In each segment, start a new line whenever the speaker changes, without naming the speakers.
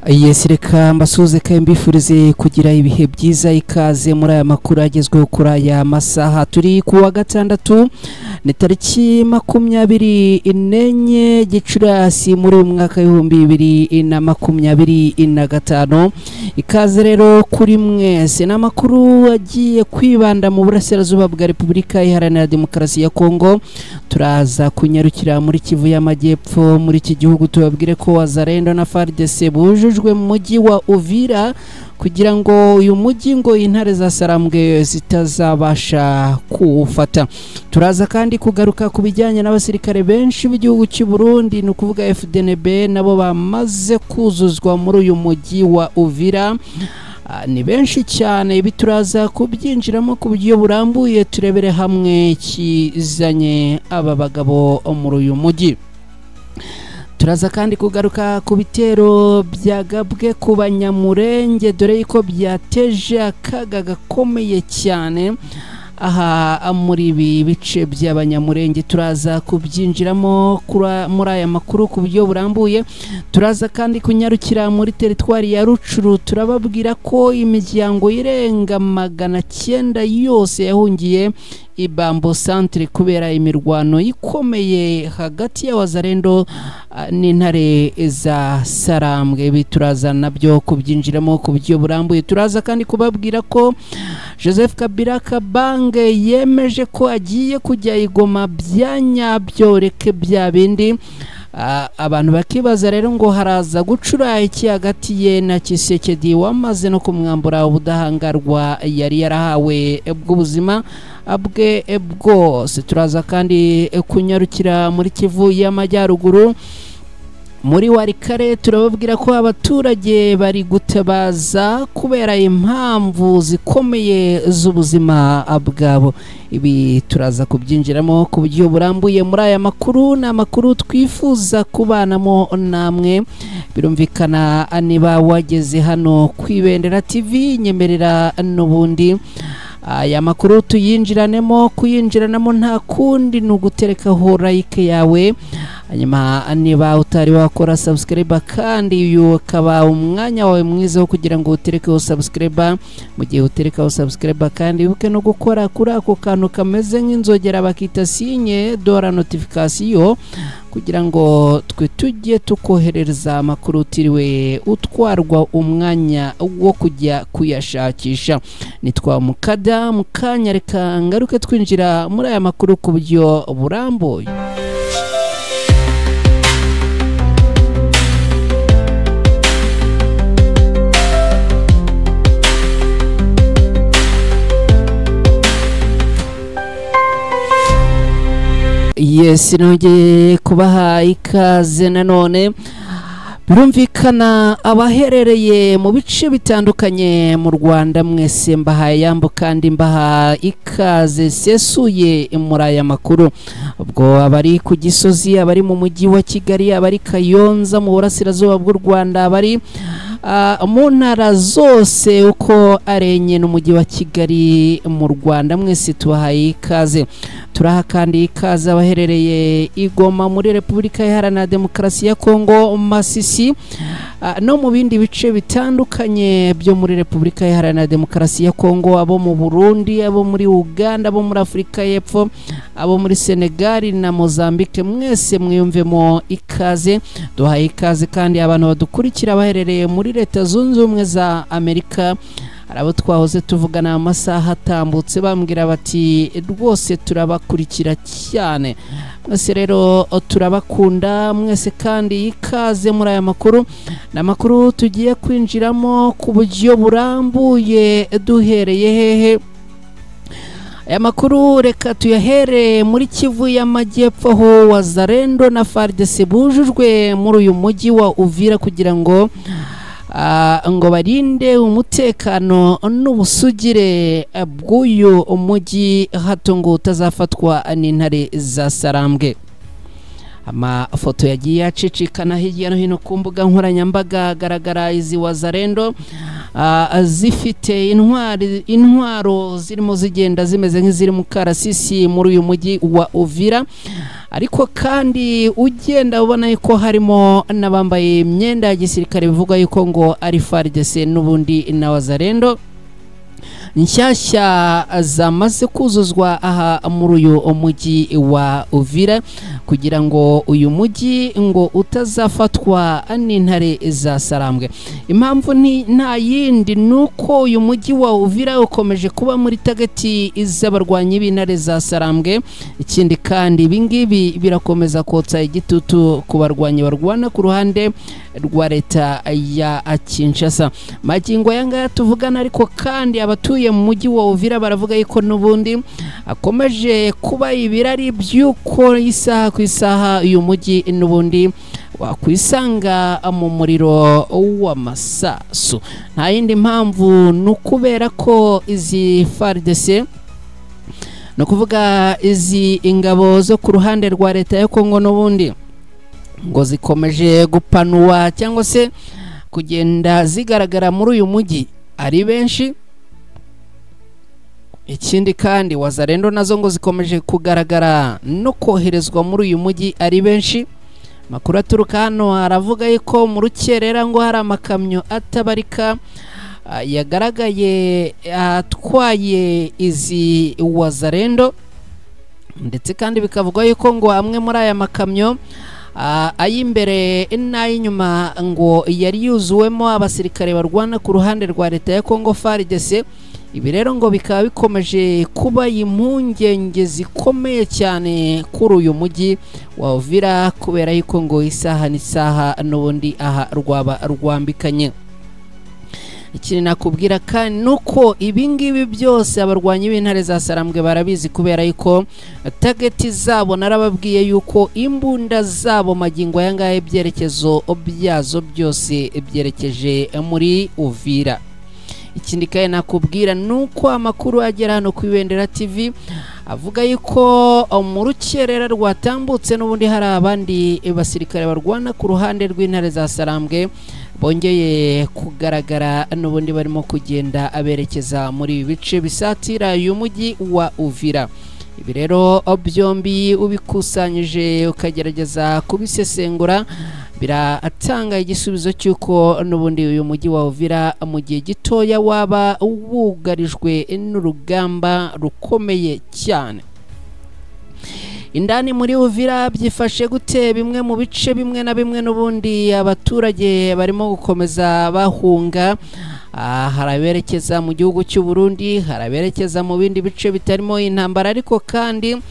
Yes, reka mbasuhuze kandi mbifurize kugira ibihe byiza. Ikaze muri aya makuru agezweho kuri aya masaha. Turi ku wa gatandatu, ni tariki 24 Gicurasi muri uyu mwaka 2025. Ikaze rero kuri mwese. Ni amakuru agiye kwibanda mu burasirazuba bwa Repubulika Iharanira Demokarasi ya Kongo. Turaza kunyarukira muri Kivu y'Amajyepfo muri iki gihugu, tubabwire ko Wazalendo na FARDC bujujwe mu mujyi wa Uvira kugira ngo uyu mujyi ngo intare za Sarambwe zitazabasha kuwufata. Turaza kandi kugaruka ku bijyanye n'abasirikare benshi b'igihugu cy'u Burundi, ni ukuvuga FDNB, nabo bamaze kuzuzwa muri uyu mujyi wa Uvira. Ni benshi cyane. Ibi turaza kubyinjiramo ku buryo burambuye, turebere hamwe kizanye aba bagabo muri uyu mujyi. Turaza kandi kugaruka ku bitero byagabwe ku Banyamurenge, dore yuko byateje akaga gakomeye cyane aha muri ibi bice by'Abanyamurenge. Turaza kubyinjiramo muri aya makuru ku buryo burambuye. Turaza kandi kunyarukira muri teritwari ya Rucuru, turababwira ko imiryango irenga 900 yose yahungiye Ibambo Centre kubera imirwano ikomeye hagati ya Wazalendo n'intare za Sarambwe. Ibi turaza nabyo kubyinjiramo ku buryo burambuye. Turaza kandi kubabwira ko Joseph Kabila Kabange yemeje ko agiye kujya igoma bya nyabyo, reke bya bindi. Abantu bakibaza rero ngo haraza gucura iki hagati ye na Tshisekedi wamaze no kumwambura ubudahangarwa yari yarahawe bw'ubuzima bwe bwose. Turaza kandi kunyarukira muri Kivu y'Amajyaruguru muri Warikare, turababwira ko abaturage bari gutabaza kubera impamvu zikomeye z'ubuzima bwabo. Ibi turaza kubyinjiramo ku buryo burambuye muri aya makuru. Ni amakuru twifuza kubanamo namwe. Birumvikana niba wageze hano ku Ibendera TV, nyemerera n'ubundi aya makuru tuyinjiranemo. Kuyinjiranamo nta kundi ni uguterekaho like yawe, hanyuma niba utari wakora subscribe kandi uyu ukaba umwanya wawe mwiza wo kugira ngo uterekeho subscribe. Mu gihe uterekaho subscribe kandi wibuke no gukora kuri ako kantu kameze nk'inzogera bakita sinye dora notification, kugira ngo twe tujye tukoherereza amakuru utiriwe utwarwa umwanya wo kujya kuyashakisha. Nitwa Mukada mukanya, reka ngaruke twinjira muri aya makuru ku buryo burambuye. Yes, nongeye kubaha ikaze nanone. Birumvikana abaherereye mu bice bitandukanye mu Rwanda mwese mbahaye yambo kandi mbaha ikaze sesuye muri aya makuru. Ubwo abari ku Gisozi, abari mu mujyi wa Kigali, abari Kayonza mu burasirazuba bw'u Rwanda, abari mu ntara zose uko arenye n'umujyi wa Kigali mu Rwanda, mwese tubahaye ikaze. Turaha kandi ikaze abaherereye Igoma muri Repubulika Iharanira Demokarasi ya Kongo, Masisi no mu bindi bice bitandukanye byo muri Repubulika Iharanira Demokarasi ya Kongo, abo mu Burundi, abo muri Uganda, abo muri Afurika y'Epfo, abo muri Senegal na Mozambique, mwese mwiyumvemo ikaze. Duhaye ikaze kandi abantu badukurikira baherereye muri Leta Zunze Ubumwe za Amerika. Hari abo twahoze tuvugana amasaha atambutse bambwira bati rwose turabakurikira cyane. Mwese rero turabakunda mwese kandi ikaze muri aya makuru. Ni amakuru tugiye kwinjiramo ku buryo burambuye. Duhereye hehe? Aya makuru reka tuyahere muri Kivu y'Amajyepfo, aho Wazalendo na FARDC bujujwe muri uyu mujyi wa Uvira kugira ngo ngo barinde umutekano n'ubusugire bw'uyu mujyi, hato ngo utazafatwa n'intare za Sarambwe. Amafoto yagiye acicikana hirya no hino ku mbuga nkoranyambaga agaragara izi Wazalendo zifite intwaro zirimo zigenda zimeze nk'iziri mu karasisi muri uyu mujyi wa Uvira. Ariko kandi ugenda ubona yuko harimo n'abambaye imyenda ya gisirikare, bivuga yuko ngo ari FARDC n'ubundi na Wazalendo nshyashya zamaze kuzuzwa aha muri uyu mujyi wa Uvira, kugira ngo uyu mujyi ngo utazafatwa n'intare za Sarambwe. Impamvu ni nta yindi, nuko uyu mujyi wa Uvira ukomeje kuba muri tageti z'abarwanyi b'intare za Sarambwe. Ikindi kandi ibingibi birakomeza kotsa igitutu ku barwanyi barwana ku ruhande rwa leta ya Kinshasa magingo aya ngaya tuvugana. Ariko kandi abatuye mu mujyi wa Uvira baravuga yuko n'ubundi akomeje kuba ibirari by'uko isaha ku isaha uyu mujyi n'ubundi wakwisanga mu muriro w'amasasu. Nta yindi mpamvu, ni ukubera ko izi FARDC, ni ukuvuga izi ingabo zo ku ruhande rwa leta ya Kongo, n'ubundi ngo zikomeje gupanuwa cyangwa se kugenda zigaragara muri uyu mujyi ari benshi. Ikindi kandi Wazalendo nazo ngo zikomeje kugaragara no koherezwa muri uyu mujyi ari benshi. Makuru aturuka hano aravuga yuko mu rukerera ngo hari amakamyo atabarika yagaragaye atwaye izi Wazalendo, ndetse kandi bikavugwa yuko ngo amwe muri aya makamyo ay'imbere n'ay'inyuma ngo yari yuzuwemo abasirikare barwana ku ruhande rwa leta ya Kongo FARDC. Ibi rero ngo bikaba bikomeje kuba impungenge zikomeye cyane kuri uyu mujyi wa Uvira, kubera yuko ngo isaha n'isaha n'ubundi aha rwaba rwambikanye. Ikindi nakubwira kandi nuko ibingibi byose abarwanyi b'intare za Sarambwe barabizi, kubera yuko tageti zabo narababwiye yuko imbunda zabo magingo aya ngaya ibyerekezo byazo byose byerekeje muri Uvira. Ikindi kandi nakubwira nuko amakuru agera hano ku Ibendera TV avuga yuko mu rukerera rwatambutse n'ubundi hari abandi basirikare barwana ku ruhande rw'intare za Sarambwe bongeye kugaragara n'ubundi barimo kugenda aberekeza muri ibi bice bisatira uyu mujyi wa Uvira. Ibi rero byombi ubikusanyije ukagerageza kubisesengura biratanga igisubizo cy'uko n'ubundi uyu mujyi wa Uvira mu gihe gitoya waba wugarijwe n'urugamba rukomeye cyane. Indani muri Uvira byifashe gute? Bimwe mu bice bimwe na bimwe n'ubundi abaturage barimo gukomeza bahunga. Hari aberekeza mu gihugu cy'u Burundi, hari aberekeza mu bindi bice bitarimo intambara, ariko kandi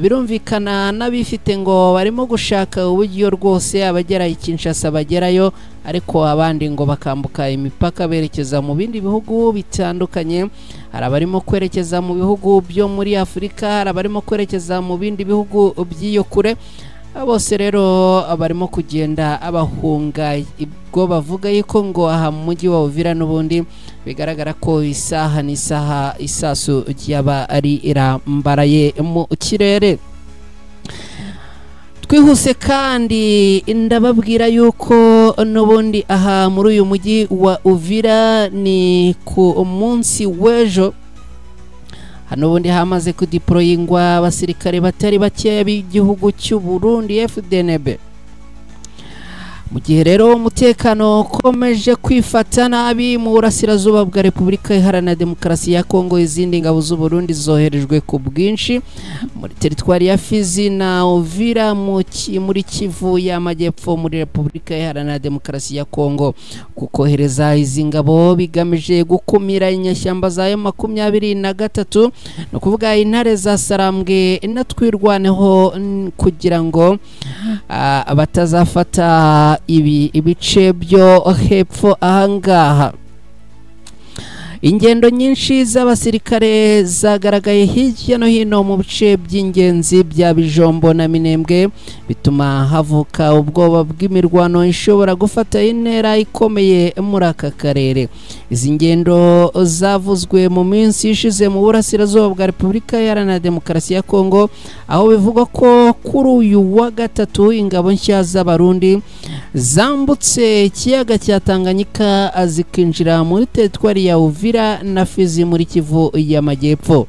birumvikana n'abifite ngo barimo gushaka uburyo rwose abagera i Kinshasa bagerayo, ariko abandi ngo bakambuka imipaka berekeza mu bindi bihugu bitandukanye. Hari abarimo kwerekeza mu bihugu byo muri Afurika, hari abarimo kwerekeza mu bindi bihugu by'iyo kure. Bose rero barimo kugenda abahunga ubwo bavuga yuko ngo aha mu mujyi wa Uvira n'ubundi bigaragara ko isaha n'isaha isasu ryaba ari irambaraye mu kirere. Twihuse kandi ndababwira yuko n'ubundi aha muri uyu mujyi wa Uvira ni ku munsi w'ejo hano ubundi hamaze kudeployingwa abasirikare batari bakeya b'igihugu cy'u Burundi FDNB. Mu gihe rero umutekano ukomeje kwifata nabi mu burasirazuba bwa Repubulika Iharanira Demokarasi ya Kongo, izindi ngabo z'u Burundi zoherejwe ku bwinshi muri teritwari ya Fizi na Uvira muri Kivu y'Amajyepfo muri Repubulika Iharanira Demokarasi ya Kongo. Kukohereza izi ngabo bigamije gukumira inyeshyamba za M23, no kuvuga intare za Sarambwe na Twirwaneho, kugira ngo batazafata ibi ibice byo hepfo ahangaha. Ingendo nyinshi z'abasirikare zagaragaye hirya no hino mu bice by'ingenzi bya Bijombo na Minembwe, bituma havuka ubwoba bw'imirwano ishobora gufata intera ikomeye muri aka karere. Izi ngendo zavuzwe mu minsi ishize mu burasirazuba bwa Repubulika Iharanira Demokarasi ya Kongo, aho bivugwa ko kuri uyu wa gatatu ingabo nshya z'Abarundi zambutse ikiyaga cya Tanganyika zikinjira muri teritwari ya Uvira na Fizi muri Kivu y'Amajyepfo.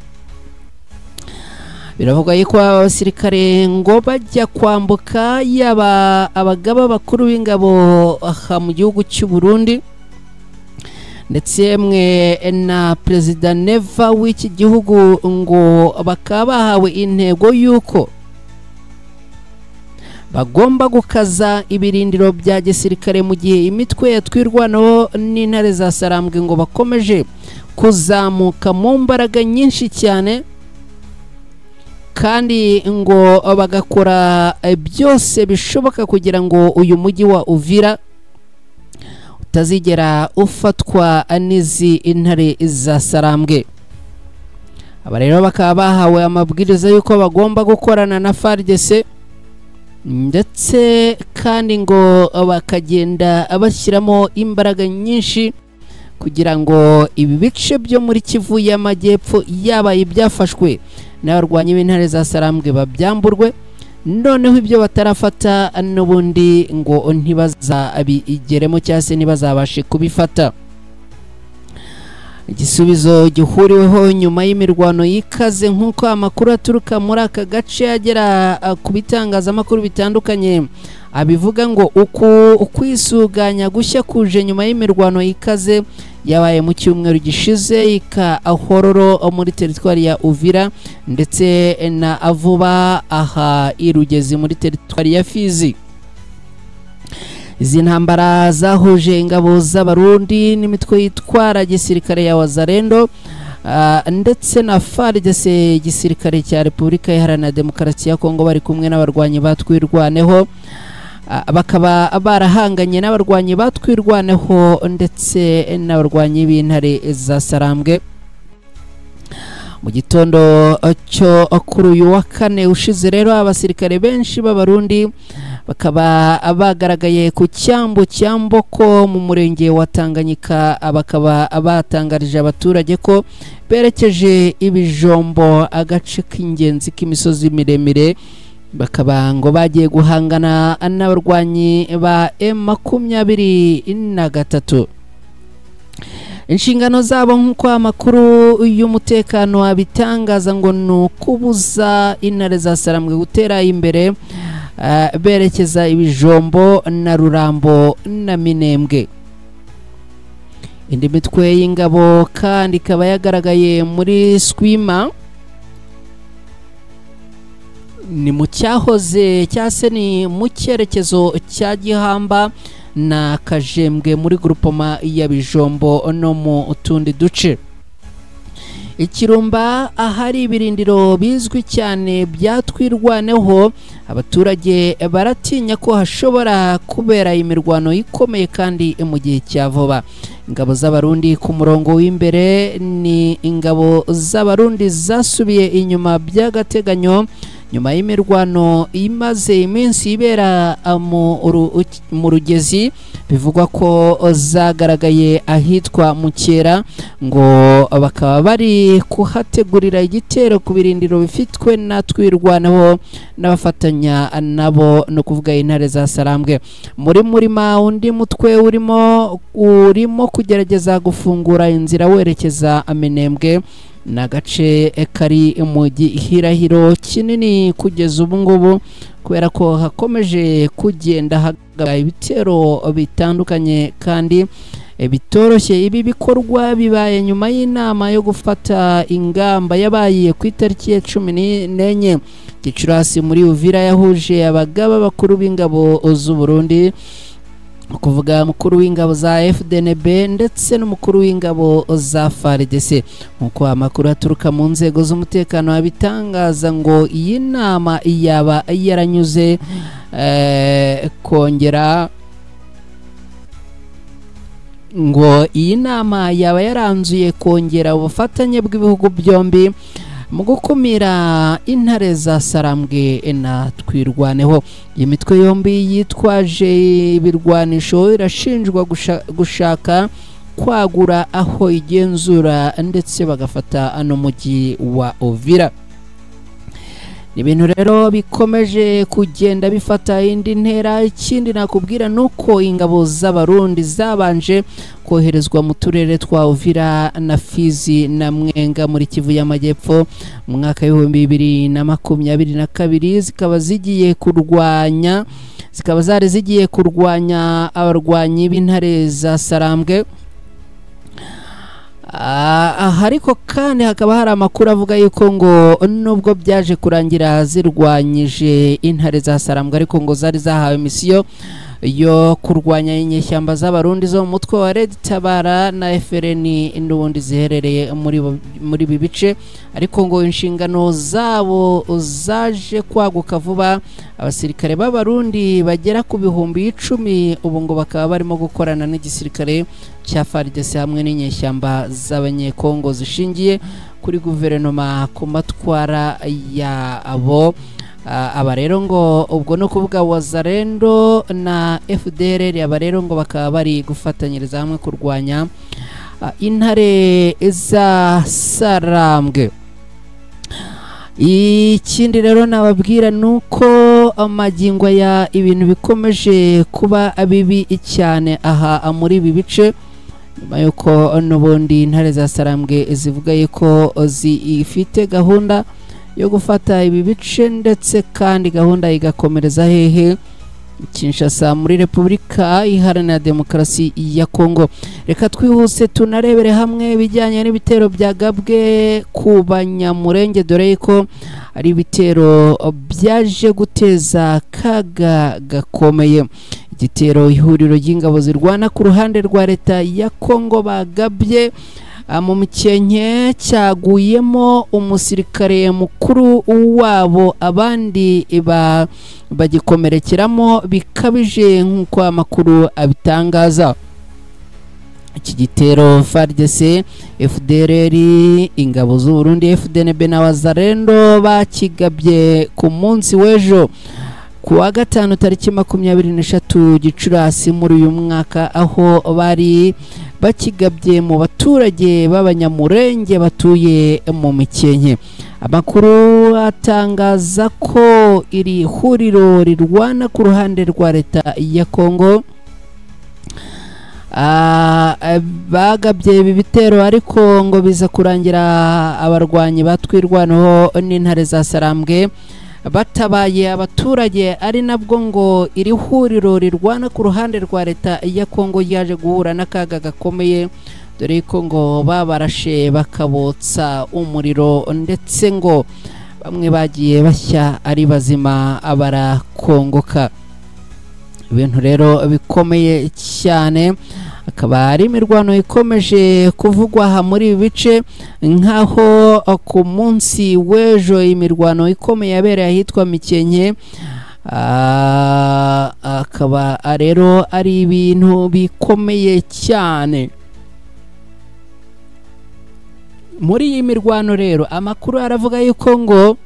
Biravugwa yuko abasirikare ngo bajya kwambuka yaba abagaba bakuru b'ingabo aha mu gihugu cy'u Burundi ndetse mwe na Perezida Neva w'iki gihugu ngo bakaba bahawe intego yuko bagomba gukaza ibirindiro bya gisirikare mu gihe imitwe ya Twirwaneho n'intare za Sarambwe ngo bakomeje kuzamuka mu mbaraga nyinshi cyane, kandi ngo bagakora byose bishoboka kugira ngo uyu mujyi wa Uvira utazigera ufatwa n'izi intare za Sarambwe. Aba rero bakaba bahawe amabwiriza yuko bagomba gukorana na FARDC, ndetse kandi ngo bakagenda bashyiramo imbaraga nyinshi kugira ngo ibi bice byo muri Kivu y'Amajyepfo yaba ibyafashwe n'abarwanyi b'intare za Sarambwe babyamburwe, noneho ibyo batarafata n'ubundi ngo ntibazabigeremo cyangwa se ntibazabashe kubifata. Igisubizo gihuriweho nyuma y'imirwano yikaze nk'uko amakuru aturuka muri aka gace agera ku bitangazamakuru bitandukanye abivuga, ngo uku ukwisuganya gushya kuje nyuma y'imirwano yikaze yabaye mu cyumweru gishize Ikahororo muri teritwari ya Uvira ndetse na Avuba aha Irugezi muri teritwari ya Fizi. Izi ntambara zahuje ingabo z'Abarundi n'imitwe yitwara gisirikare ya Wazalendo ndetse na FARDC, gisirikare cya Repubulika Iharanira Demokarasi ya Kongo, bari kumwe n'abarwanyi batwirwaneho, bakaba barahanganye n'abarwanyi batwirwaneho ndetse n'abarwanyi b'intare za Sarambwe. Mu gitondo cyo kuri uyu wa kane ushize rero, abasirikare benshi b'Abarundi bakaba bagaragaye ku cyambu cya Mboko mu murenge wa Tanganyika, bakaba batangarije abaturage ko berekeje ibijombo, agace k'ingenzi k'imisozi miremire, bakaba ngo bagiye guhangana n'abarwanyi ba M23. Inshingano zabo nk'uko amakuru y'umutekano abitangaza ngo ni ukubuza intare za Sarambwe gutera imbere berekeza ibijombo na Rurambo na Minembwe. Indi mitwe y'ingabo kandi ikaba yagaragaye muri Swima, ni mu cyahoze cyase ni mu cyerekezo cya Gihamba na Kajembwe muri grupoma ya Bijombo no mu tundi duce. Ikirumba ahari ibirindiro bizwi cyane byatwirwaneho, abaturage baratinya ko hashobora kubera imirwano ikomeye kandi mu gihe cya vuba. Ingabo z'Abarundi ku murongo w'imbere ni ingabo z'Abarundi zasubiye inyuma by'agateganyo nyuma y'imirwano imaze iminsi ibera mu Rugezi, bivugwa ko zagaragaye ahitwa Mukera, ngo bakaba bari kuhategurira igitero ku birindiro bifitwe na Twirwaneho n'abafatanya nabo, no kuvuga intare za Sarambwe. Muri murima undi mutwe urimo kugerageza gufungura inzira werekeza Minembwe, n'agace kari mu gihirahiro kinini kugeza ubu ngubu, kubera ko hakomeje kugenda hagaba ibitero bitandukanye kandi bitoroshye. Ibi bikorwa bibaye nyuma y'inama yo gufata ingamba yabaye ku itariki ya 14 Gicurasi muri Uvira, yahuje abagaba bakuru b'ingabo z'u Burundi, kuvuga mukuru w'ingabo za FDNB ndetse n'umukuru w'ingabo za FARDC. Nkuko amakuru aturuka mu nzego z'umutekano abitangaza, ngo iyi nama yaba yaranyuze kongera ngo iyi nama yaba yaranzuye kongera ubufatanye bw'ibihugu byombi mu gukumira intare za Sarambwe na Twirwaneho. Iyi mitwe yombi yitwaje ibirwanisho irashinjwa gushaka kwagura aho igenzura ndetse bagafata ano mujyi wa Uvira. Ni ibintu rero bikomeje kugenda bifata indi ntera. Ikindi nakubwira nuko ingabo z'Abarundi zabanje koherezwa mu turere twa Uvira na Fizi na Mwenga muri Kivu y'Amajyepfo mu mwaka w'ibihumbi 2022, zikaba zigiye kurwanya, zikaba zari zigiye kurwanya abarwanyi b'intare za Sarambwe. Ariko kandi hakaba hari amakuru avuga yuko ngo nubwo byaje kurangira zirwanyije intare za Sarambwe, ariko ngo zari zahawe misiyo yo kurwanya inyeshyamba z'Abarundi zo mu mutwe wa Red Tabara na FRN n'ubundi ziherereye muri ibi bice, ariko ngo inshingano zabo zaje kwaguka vuba. Abasirikare b'Abarundi bagera ku 10,000 ubu ngo bakaba barimo gukorana n'igisirikare cya FARDC hamwe n'inyeshyamba z'Abanyekongo zishingiye kuri guverinoma ku matwara yabo. Aba rero ngo ubwo no kuvuga Wazalendo na FDLR, aba rero ngo bakaba bari gufatanyiriza hamwe kurwanya intare za Sarambwe. Ikindi rero nababwira nuko amagingo ya ibintu bikomeje kuba bibi cyane aha muri ibi bice, nyuma yuko n'ubundi intare za Sarambwe zivuga yuko zifite gahunda yo gufata ibi bice, ndetse kandi gahunda igakomereza hehe Kinshasa muri Repubulika Iharanira Demokarasi ya Kongo. Reka twihuse tunarebere hamwe ibijyanye n'ibitero byagabwe ku Banyamurenge, dore ko ari ibitero byaje guteza akaga gakomeye. Igitero ihuriro ry'ingabo zirwana ku ruhande rwa leta ya Kongo bagabye mu Mikenke cyaguyemo umusirikare mukuru wabo, abandi bagikomerekeramo bikabije nk'uko amakuru abitangaza. Iki gitero FARDC, FDLR, ingabo z'u Burundi, FDNB na Wazalendo bakigabye ku munsi w'ejo ku wa gatanu tariki 23 Gicurasi muri uyu mwaka, aho bari bakigabye mu baturage b'Abanyamurenge batuye mu Mikenke. Amakuru atangaza ko iri huriro rirwana ku ruhande rwa leta ya Kongo bagabye ibi bitero, ariko ngo biza kurangira abarwanyi batwirwanaho n'intare za Sarambwe batabaye abaturage, ari nabwo ngo iri huriro rirwana ku ruhande rwa leta ya Kongo ryaje guhura n'akaga gakomeye, dore ko ngo babarashe bakabotsa umuriro, ndetse ngo bamwe bagiye bashya ari bazima barakongoka. Ibintu rero bikomeye cyane, akaba ari imirwano ikomeje kuvugwa aha muri ibi bice, nkaho ku munsi w'ejo imirwano ikomeye yabereye ahitwa Mikenke. Akaba rero ari ibintu bikomeye cyane. Muri iyi mirwano rero amakuru aravuga yuko ngo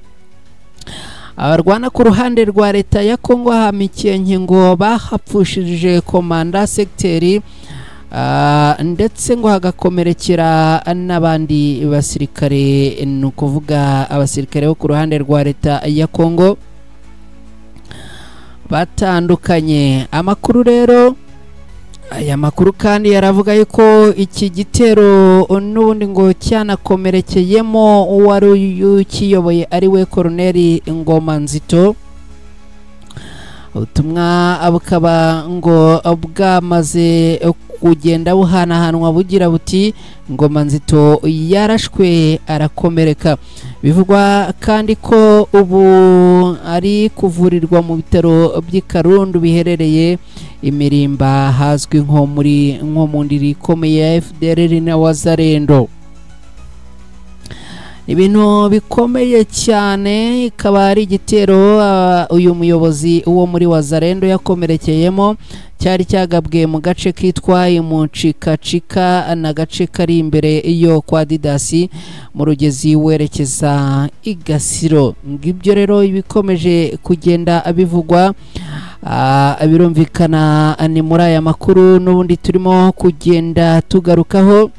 abarwana ku ruhande rwa leta ya Kongo aha Mikenke ngo bahapfushije komanda secteur, ndetse ngo hagakomerekera n'abandi basirikare, ni ukuvuga abasirikare bo ku ruhande rwa leta ya Kongo batandukanye. Amakuru rero, aya makuru kandi yaravuga yuko iki gitero n'ubundi ngo cyanakomerekeyemo uwari ukiyoboye ari we Colonel Ngoma Nzito. Ubutumwa bukaba ngo bwamaze kugenda buhanahanwa bugira buti Ngoma Nzito yarashwe arakomereka. Bivugwa kandi ko ubu ari kuvurirwa mu bitaro by'i Karundu biherereye Imirimba, hazwi nko muri nko mu ndiri ikomeye ya FDLR na Wazalendo. Ibintu bikomeye cyane, ikaba ari igitero uyu muyobozi wo muri Wazalendo yakomerekeyemo, cyari cyagabwe mu gace kitwa Imucikacika na gace kari imbere yo kwa Didasi mu rugezi werekeza i Gasiro. Ngibyo rero ibikomeje kugenda bivugwa, birumvikana ni muri aya makuru n'ubundi turimo kugenda tugarukaho.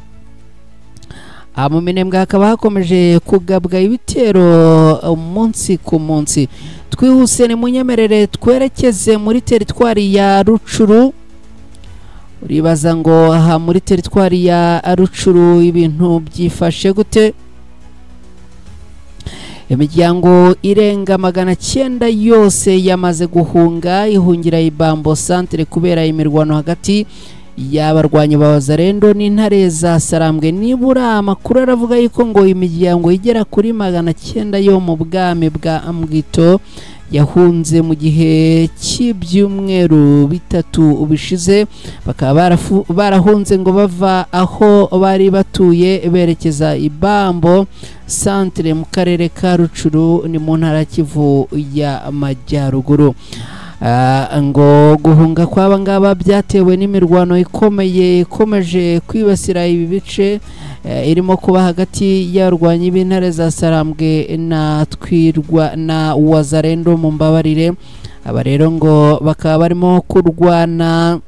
Mu Minembwe hakaba hakomeje kugabwa ibitero umunsi ku munsi. Twihuse ni munyemerere twerekeze muri teritwari ya Rucuru. Uribaza ngo aha muri teritwari ya Rucuru ibintu byifashe gute? Imiryango irenga 900 yose yamaze guhunga ihungira Ibambo Centre kubera imirwano hagati y'abarwanyi ba Wazalendo n'intare za Sarambwe. Nibura amakuru aravuga yuko ngo imiryango igera kuri 900 yo mu bwami bwa Mbwito yahunze mu gihe cy'ibyumweru bitatu bishize, bakaba barahunze ngo bava aho bari batuye berekeza Ibambo Centre mu karere ka Rucuru, ni mu ntara Kivu ya Majyaruguru. Ngo guhunga kw'aba ngaba byatewe n'imirwano ikomeye ikomeje kwibasira ibi bice, irimo kuba hagati y'abarwanyi b'intare za Sarambwe na Twirwa na Wazalendo, mu mbabarire. Aba rero ngo bakaba barimo kurwana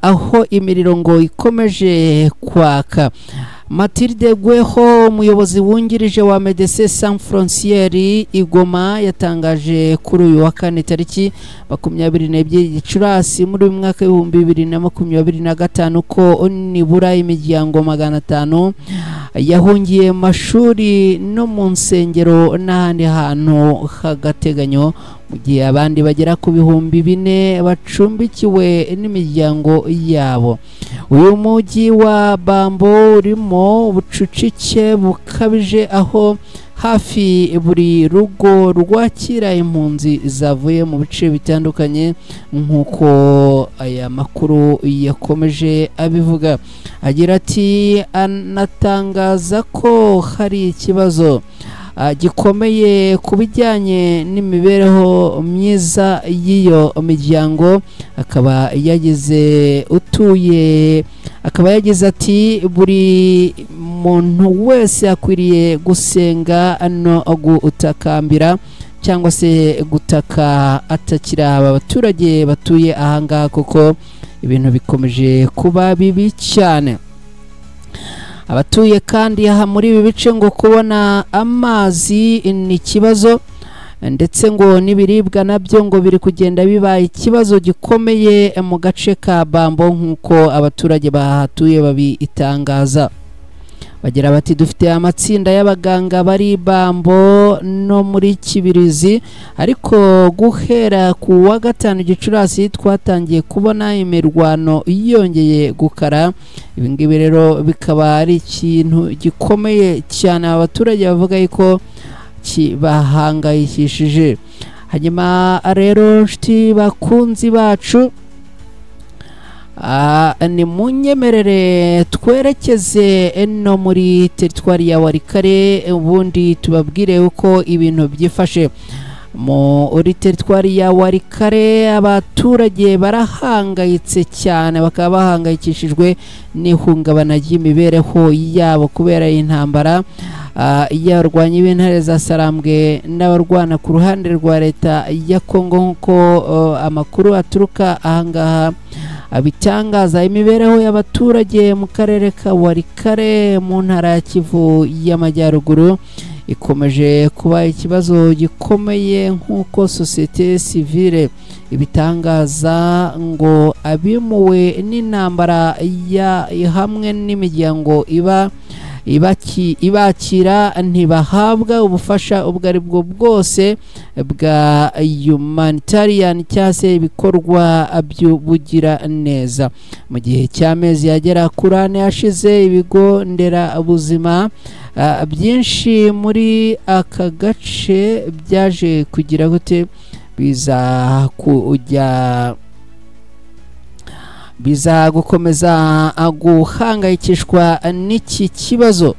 aho imiriro ngo ikomeje kwaka. Mathilde Gweho, umuyobozi wungirije wa Médecins Sans Frontières Igoma, yatangaje kuri uyu wa kane tariki 22 Gicurasi muri uyu mwaka 2025 ko nibura imiryango 500 yahungiye mu mashuri no mu nsengero n'ahandi hantu h'agateganyo, mu gihe abandi bagera ku 4000 bacumbikiwe n'imiryango yabo. Uyu mujyi wa Bambo urimo ubucucike bukabije, aho hafi buri rugo rwakira impunzi zavuye mu bice bitandukanye, nk'uko aya makuru yakomeje abivuga. Agira ati anatangaza ko hari ikibazo gikomeye ku bijyanye n'imibereho myiza y'iyo miryango. Akaba yagize utuye akaba yagize ati buri muntu wese akwiriye gusenga no gutakambira cyangwa se gutaka atakira aba baturage batuye ahangaha, kuko ibintu bikomeje kuba bibi cyane. Abatuye kandi aha muri ibi bice ngo kubona amazi ni ikibazo, ndetse ngo n'ibiribwa nabyo ngo biri kugenda biba ikibazo gikomeye mu gace ka Bambo, nk'uko abaturage bahatuye babitangaza. Bagira bati dufite amatsinda y'abaganga bari Bambo no muri Kibirizi, ariko guhera ku wa 5 Gicurasi twatangiye kubona imirwano yongeye gukara. Ibi ngibi rero bikaba ari ikintu gikomeye cyane abaturage bavuga yuko kibahangayikishije. Hanyuma rero nshuti bakunzi bacu, ni munyemerere twerekeze no muri teritwari ya Walikale, ubundi tubabwire uko ibintu byifashe muri teritwari ya Walikale. Abaturage barahangayitse cyane, bakaba bahangayikishijwe n'ihungabana ry'imibereho yabo kubera intambara y'abarwanyi b'intare za Sarambwe n'abarwana ku ruhande rwa leta ya Kongo, nk'uko amakuru aturuka ahangaha abitangaza. Imibereho y'abaturage mu karere ka Walikale mu ntara ya Kivu y'Amajyaruguru ikomeje kuba ikibazo gikomeye, nk'uko sosiyete sivile ibitangaza. Ngo abimuwe n'intambara ya hamwe n'imiryango iba ibakira ntibahabwa ubufasha ubwo ari bwo bwose bwa humanitarian cyangwa se ibikorwa by'ubugira neza. Mu gihe cy'amezi yagera kuri ane yashize, ibigo nderabuzima byinshi muri aka gace byaje kugira gute, biza kujya biza gukomeza guhangayikishwa n'iki kibazo.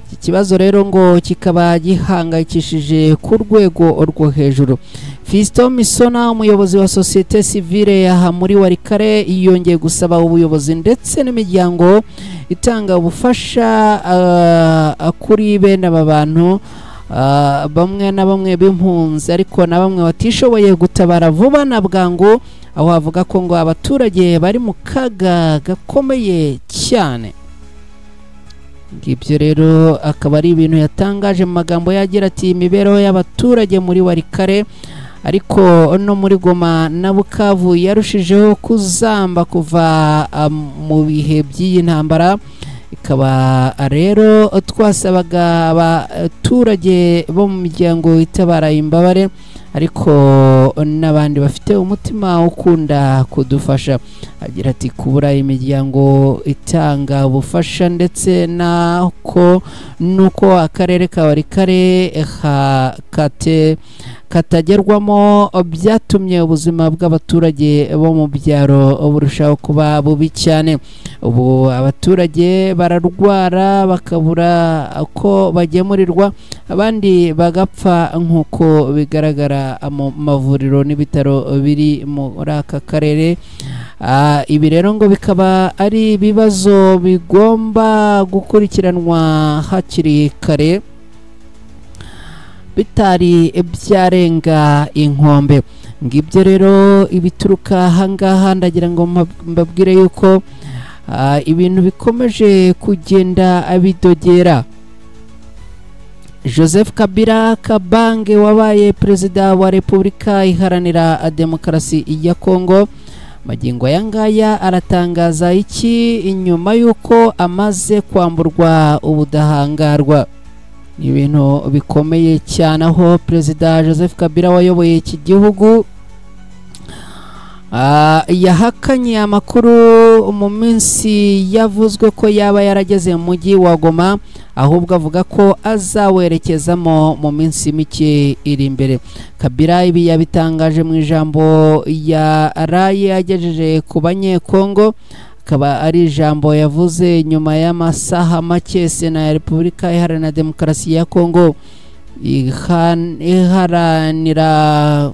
Iki kibazo rero ngo kikaba gihangayikishije ku rwego rwo hejuru. Fiston Misona, umuyobozi wa sosiyete sivile aha muri Walikale, yongeye gusaba ubuyobozi ndetse n'imiryango itanga ubufasha kuri bene aba bantu, bamwe na bamwe b'impunzi ariko na bamwe batishoboye, gutabara vuba na bwangu aho avuga ko ngo abaturage bari mu kaga gakomeye cyane. Ngibyo rero akaba ari ibintu yatangaje mu magambo yagira ati imibereho y'abaturage muri Walikale ariko no muri Goma na Bukavu yarushijeho kuzamba kuva mu bihe by'iyi ntambara. Ikaba rero twasabaga abaturage bo mu miryango itabara imbabare ariko n'abandi bafite umutima ukunda kudufasha. Agira ati kubura imiryango itanga ubufasha ndetse nako nuko akarere ka Walikale katagerwamo byatumye ubuzima bw'abaturage bo mu byaro burushaho kuba bubi cyane. Ubu abaturage bararwara bakabura ko bagemurirwa, abandi bagapfa nk'uko bigaragara mu mavuriro n'ibitaro biri muri aka karere. Ibi rero ngo bikaba ari ibibazo bigomba gukurikiranwa hakiri kare bitari byarenga inkombe. Ngibyo rero ibituruka ahangaha, ndagira ngo mbabwire yuko ibintu bikomeje kugenda bidogera. Joseph Kabila Kabange wabaye perezida wa Repubulika Iharanira Demokarasi ya Kongo magingo aya ngaya aratangaza iki inyuma yuko amaze kwamburwa ubudahangarwa. Ni ibintu bikomeye cyane aho perezida Joseph Kabila wayoboye iki gihugu yahakanye amakuru mu minsi yavuzwe ko yaba yarageze mu mujyi wa Goma, ahubwo avuga ko azawerekezamo mu minsi mike iri imbere. Kabila ibi yabitangaje mu ijambo yaraye agejeje ku Banyekongo, akaba ari ijambo yavuze nyuma y'amasaha make Sena ya Repubulika Iharanira Demokarasi ya Kongo iharanira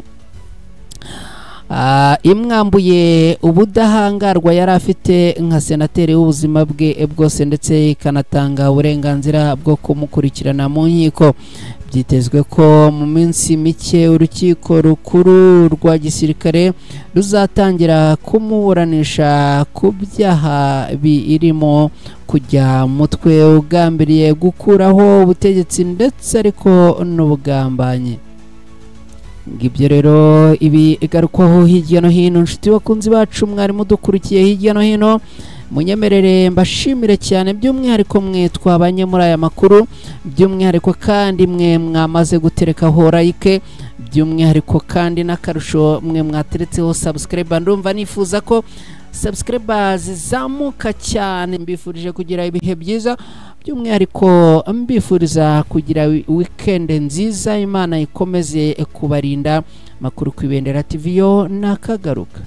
imwambuye ubudahangarwa yari afite nka senateri w'ubuzima bwe bwose, ndetse ikanatanga uburenganzira bwo kumukurikirana mu nkiko. Byitezwe ko mu minsi mike urukiko rukuru rwa gisirikare ruzatangira kumuburanisha ku byaha birimo kujya mutwe ugambiriye gukuraho ubutegetsi ndetse ariko n'ubugambanyi. Ngibyo rero ibi igarukwaho hirya no hino. Nshuti bakunzi bacu mwari mudukurikiye hirya no hino, munyemerere mbashimire cyane by'umwihariko mwe twabanye muri aya makuru, by'umwihariko kandi mwe mwamaze guterekaho like, by'umwihariko kandi n'akarusho mwe mwateretseho subscribe. Ndumva nifuza ko subscribers zizamuka cyane. Mbifurije kugira ibihe byiza, by'umwihariko mbifuriza kugira weekend nziza. Imana ikomeze kubarinda. Makuru ku Ibendera TV yo nakagaruka.